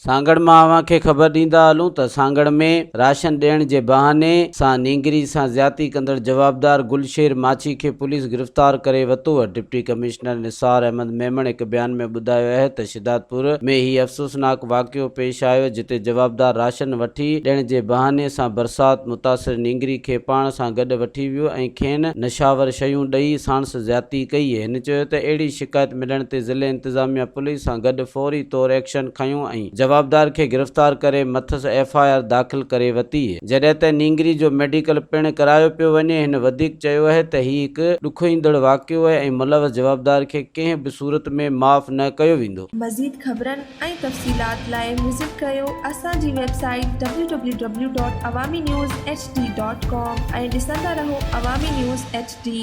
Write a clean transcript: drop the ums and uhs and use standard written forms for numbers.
سانگهڙ مان اوهان کي خبر ڏيندا هلون ته سانگهڙ ۾ راشن ڏيڻ جي بهاني سان نينگري سان زيادتي ڪندڙ جوابدار گل شير ماڇي کي پوليس گرفتار ڪري وتو. ڊپٽي ڪمشنر نثار احمد ميمڻ هڪ بيان ۾ ٻڌايو اهي ته شھدادپور ۾ هي افسوسناڪ واقعو پيش آيو جتي جوابدار راشن وٺي ڏيڻ جي بهاني سان برسات متاثر نينگري کي پاڻ سان گڏ وٺي ويو ۽ کين نشاور شيون ڏئي ساڻس زيادتي ڪئي. هن چيو ته اهڙي شڪايت ملڻ تي ضلعي انتظاميا پوليس سان گڏ فوري طور ايڪشن کنيو ۽ جوابدار کي گرفتار ڪري مٿس ايف I R داخل ڪري وتي، جڏهن ته نينگري جو ميڊيڪل پڻ ڪرايو پيو وڃي. هن وڌيڪ چيو اهي ته هي هڪ ڏکوئيندڙ واقعو اهي ۽ ملوث جوابدار کي ڪنهن به صورت ۾ معاف نه ڪيو ويندو. مزيد خبرن ۽ تفصيلات لاء وزٽ ڪريو اسان جي website W W W dot Awami news H D dot com ۽ ڏسندا رهو عوامي نيوز ايڇ ڊي.